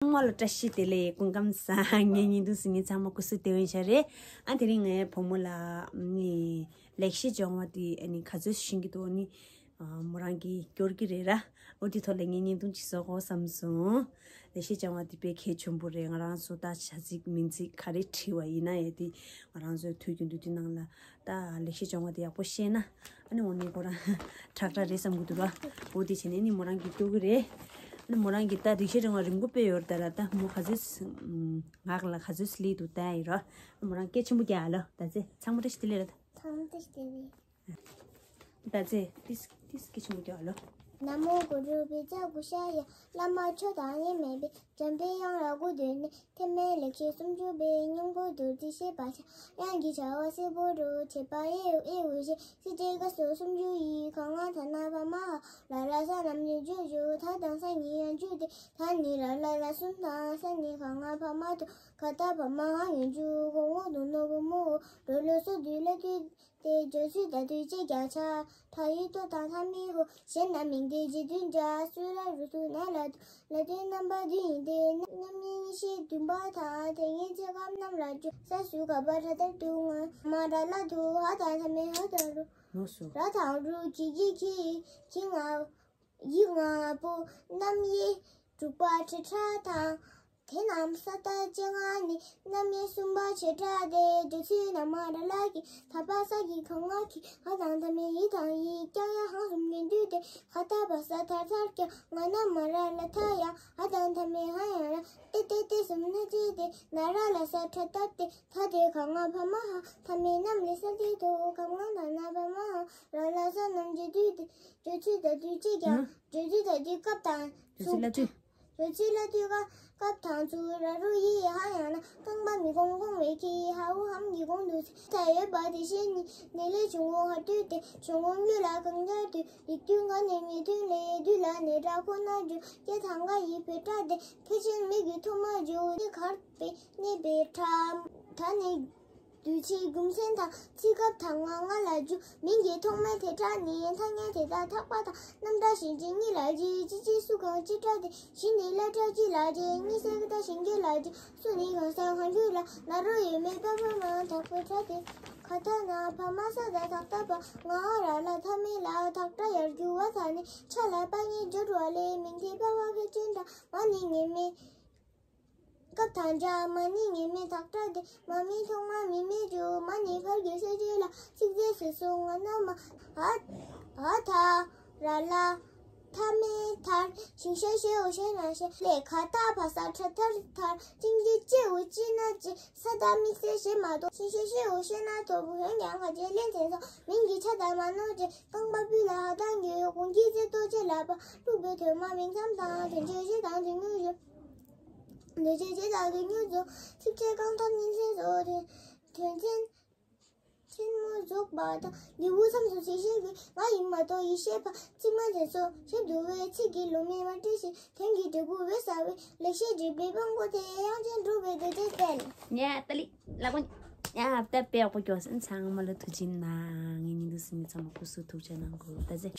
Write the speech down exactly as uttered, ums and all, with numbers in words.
ཚང་མ་ལ་བཀྲ་ཤིས་བདེ་ལེགས། སྐུ་ཁམས་བཟང་། ངའི་བརྙན་ཐུང་གཟིགས་མཁན་ཚང་མ་སྐུ་གཟུགས་བདེ་པོ་ཡིན་ཤག་རེད། ཨ་དེ་རིང་ངའི་བུ་མོ་ལ་ནི་ལེགས་བཤད་ལྗོན་དབང་དེ་ཨ་ནི་ག་ཚོད་ཤེས་ཀྱི་འདུག་ནི། ཨ་མོ་རང་གིས་སྐྱོར་གྱི་རེད་ར། འོ་དེ་ཐོག་ལ་ངས་བརྙན་ཐུང་ཅིག་བཟོ་དགོས་བསམ་སོང་། ལེགས་བཤད་ལྗོན་དབང་དེ་དཔེ་གལ་ཆེན་པོ་རེད། ང་རང་ཚོ་ད་བྱ་ཚིག་མིང་ཚིག་ག་རེ་བྲིས་པ་ཡིན་ན་ཡང་དེ་ང་རང་ཚོའི་དུས་རྒྱུན་དུ་དེ་ནང་ལ་ད་ལེགས་བཤད་ལྗོན་དབང་དེ་ཡག་པོ་ཤེས་ན། ཨ་ནི་འོ་ནི་ཁོ་རང་ཁྲག་ཁྲག་རེད་བསམ་གྱི་འདུག་ར། འོ་དེ་བྱས་ནས་ནི་མོ་རང་གིས་སྐྱོར་གྱི་རེད། ཨ་ནི་མོ་རང་གིས་ད་ལེགས་བཤད་ལྗོན་དབང་རིང་པོ་དཔེ་ཡོད་རེད། ད་ལ་ད་མོ་ག་ཚོད་ངག་ལ་ག་ཚོད་སླེབས་འདུག་ལྟ་ཡིན་ར། མོ་རང་སྐད་ཆེན་པོ་རྒྱག་ཨ་ལོ། ད་ཚེ་ཚང་མ་བཀྲ་ཤིས་བདེ་ལེགས་ར། ད་ཚང་མ་བཀྲ་ཤིས་བདེ་ལེགས། ད་ཚེ་ཏིས་ཏིས་སྐད་ཆེན་པོ་རྒྱག་ཨ་ལོ། ན་མོ་གུ་རུ་བཛྲ་གུ་ཤ་ཡ། བླ་མ་མཆོག་དང་དབྱེར་མེད་པའི། འཇམ་དཔལ་དབྱངས་ལ་སྐུ་གདུགས་ནས། ཐེག་དམན་ལེགས་བཤད་སུམ་ཅུ་པའི། སྙིང་པོ་རྡོ་རྗེ་བཤད་པར་བྱ། དབྱངས་ཀྱི་བྱ་བ་གསལ་པོ་རུ། བྱེད་པ་དབྱེ་བའི་དབྱེ་བའི་ཤེས། ཚིགས་བཅད་སྐབས་སུ་སུམ་ཅུ་ཡི། ག་ང་ད་ན་བ་མ་ཧ། ར་ལ་ས་རྣམས་ནི་བརྗོད་བརྗོད། ད་དང་ས་ཉིད་ཡང་བརྗོད་དེ། ད་ནི་ར་ལ་ལ་གསུམ་དང་། ས་ནི་ག་ང་བ་མ་དུ། ག་ད་བ་མ་ཧ་ཡང་བརྗོད། གོང་འོག་དུ་ནོ་བུ་མོ་འོ། རོ་ལོ་སོ་བདུན་ལ་བསྡུས་ཏེ། བརྗོད་ཚུལ་ད་དུས་བཅད་རྒྱག་བྱ། ད་ཡིག་ཏོ་དང་ལྷ་མིན་ཧོ། གཞན་རྣམས་མིང་དེ་རྗེས་མཐུན་སྒྲ། སུ་ར་རུ་སུ་ན་ལ་དུ། ལ་དོན་རྣམ་པ་བདུན་ཡིན་ཏེ། རྣམ་དབྱེ་གཉིས་བཤད་བདུན་པ་དང་། དེ་ངེས་བྱེད་སྐབས་རྣམས་ལ་བརྗོད། ས་སུ་ག་བ་ར་ལྟར་དུ་ང་། མ་ར་ལ་དུ། ཧ་དང་མཐའ་མེད་ཧ་དང་རུ། ལོ་སོ། ར་དང་རུ་གི་གི་གི། གི་ང་། ཡིག་ང་པོ། རྣམ་དབྱེ་དྲུག་པ་བྲེ་ཁྲ་དང་། དེ་རྣམས་ས་མཐའ་བཅད་ལྔ་ནི། རྣམ་དབྱེ་གསུམ་པ་བྱེད་སྒྲ་སྟེ། བརྗོད་ཚུལ་ན་མ་ར་ལ་གི། ད་བ་ས་གི་ག་ང་གི། ཧ་དང་མཐའ་མེད་ཧི་དང་ཡི། ཀྱང་ཡང་ཧང་གསུམ་གྱིས་བསྡུས་ཏེ། ག་ད་བ་ས་མཐར་མཐར་ཀྱང་། ང་ན་མ་ར་ལ་མཐའ་ཡང་། ཧ་དང་མཐའ་མེད་ཧ་ཡང་ར། ཏེ་ཏེ་ཏེ་གསུམ་ན་བཅད་དེ། ན་ར་ལ་ས་ཁྲ་མཐར་ཏེ། ད་དེ་ག་ང་བ་མ་ཧ། མཐའ་མེད་རྣམས་ལས་ས་སྟེ་དོ། ག་ང་ད་ན་བ་མ་ཧ། ར་ལ་ས་རྣམས་ཀྱིས་བསྡུས་ཏེ། བརྗོད་ཚུལ་ད་དུས་བཅད་ཀྱང་། ཧུ། བརྗོད་ཚུལ་ད་དུས་སྐབས་དང་། བརྗོད་ཚུལ་ལ་དུས། བརྗོད་ཚུལ་ལ་དུས་སྐབས་སྐབས་དང་ཚུལ། ར་རུ་ཡི་ཧ་ཡང་ན། རྐང་པ་མི་གོང་གོང་བའི་གི། ཧ་འུ་ཧམ་གྱི་གོང་དུ་ཚིག་ད་ཡོད་པ་དེ་བཞིན་ཉིད། ནི་ལས་བྱུང་ངོ་ཧ་དུས་ཏེ། བྱུང་ངོ་མྱུ་ལ་གང་སྦྱར་དུས། ཡིག་མཐུན་ག་ནས་མི་མཐུན་ལས། དུས་ལ་ནི་སྒྲ་ཁོ་ན་འཇུག་སྐད་དང་ག་ཡི་བོད་སྒྲ་སྟེ། ཕལ་ཆེར་མིག་གིས་མཐོང་མ་འཇུག་ནི་གར་པའི་གནས་པའི་སྒྲ། ད་ནི། དུས་ཆེན་རྒྱུ་མཚན་དང་ཚིག་སྐབས་དང་ང་ང་ལ་རྒྱུ། མིང་གི་ཐོག་མའི་དེ་སྒྲ་ནི། ཐ་སྙད་དེ་དག་ཐག་པ་དང་། རྣམ་སྒྲ་གཞན་ཅན་གཉིས་ལ་རྗེས། ཅི་ཅི་སུ་གང་ཅི་སྒྲ་སྟེ། གཞི་ནི་སླ་སྒྲ་སྤྱི་ལ་རྗེས། གཉིས་སེ་ཀ་ད་གཞན་སྐད་ལ་རྗེས། སུ་ནི་གང་ཟག་གང་རྒྱུད་ལ། ན་རོ་ཡོད་མེད་པ་པ་མ་དག་པའི་སྒྲ་སྟེ། ག་ད་ན་བ་མ་ས་ད་དག་ད་བ། ང་འ་ར་ལ་མཐའ་མེད་ལ། དག་སྒྲ་ཡར་རྒྱུ་བ་ད་ནི། ཆ་ལ་པ་ཉིད་སྦྱོར་བ་ལས། མིང་དེ་པ་བ་ཁ་ཅན་སྒྲ། མ་ནི་ངེས་མེད། སྐབས་དང་སྦྱར། མ་ནི་ངེས་མེད་དག་སྒྲ་སྟེ། མ་མིང་ཐོག་མ་མི་མེད་འཇུག་མ་ནི་བར་གྱི་གསལ་བྱེད་ལ། ཚིག་རྫས་ཟེར་སོགས་ང་ན་མ། འ་འ་ད་ར་ལ་མཐའ་མེད་མཐར། ཞིང་ཤ་ཤེའོ་ཤེ་ན་ཤེ་ལས། ག་ད་བ་ས་ཁྲ་མཐར་མཐར། ཅིང་ཅི་ཅེའོ་ཅི་ན་ཅི། ས་ད་དམིགས་བསལ་ཞེས་མ་གཏོགས། ཞིང་ཤ་ཤེའོ་ཤེ་ན་ཐོབ། འོན་ཀྱང་ག་ཅེ་ལན་ཚན་སོགས་མིང་གི་ཆ་དང་མ་ནོར་ཅེས། རྐང་པ་སྤུ་ལ་ཧ་དང་གི་ཡོད། གོང་གི་ཚེ་ལྟོ་ཆེ་ལ་པ། ལུག་པའི་དོན་མ་མིང་ཙམ་དང་། དོན་ཆེ་ཆེ་དང་དོན་ཉུང་ཡོད། འདོད་ཆེ་ཆེ་དང་འདོད་ཉུང་ཚོ། ཚིགས་བཅད་རྐང་ཐང་གཉིས་ཚན་སོགས་དོན་དོན་ཚན་ཆེན་མོ་རྫོགས་པ་དང་། འདི་བུ་མཚམས་སུ་ཆེ་ཤེས་ཀྱི། ང་ཡིན་མ་གཏོགས་ཡིད་ཤེས་པ། ཚིག་མ་དེ་ཚོ་ཞིབ་ཏུ་བས། ཚིག་གི་ལོ་མི་མ་བྲིས་ཤིང་། དོན་གྱི་འབྲས་བུ་བས་ཟ་བའི། ལེགས་བཤད་འབྲས་བུའི་དཔང་པོ་དེ། དབྱངས་ཅན་གྲུབ་པའི་རྡོ་རྗེ་བསྟན། ཉ་ཏ་ལི་ལ་ཀོ་ཉ་ཏ་པེ་ཡག་པོ་སྐྱོ་སན། ཚང་མ་ལ་ཐུགས་རྗེ་གནང་། ངའི་ཉིན་དུ་སིང་ཚང་མ་སྐུ་གཟུགས་ཐུགས་ཆེ་གནང་གོ། ད་ཟེ།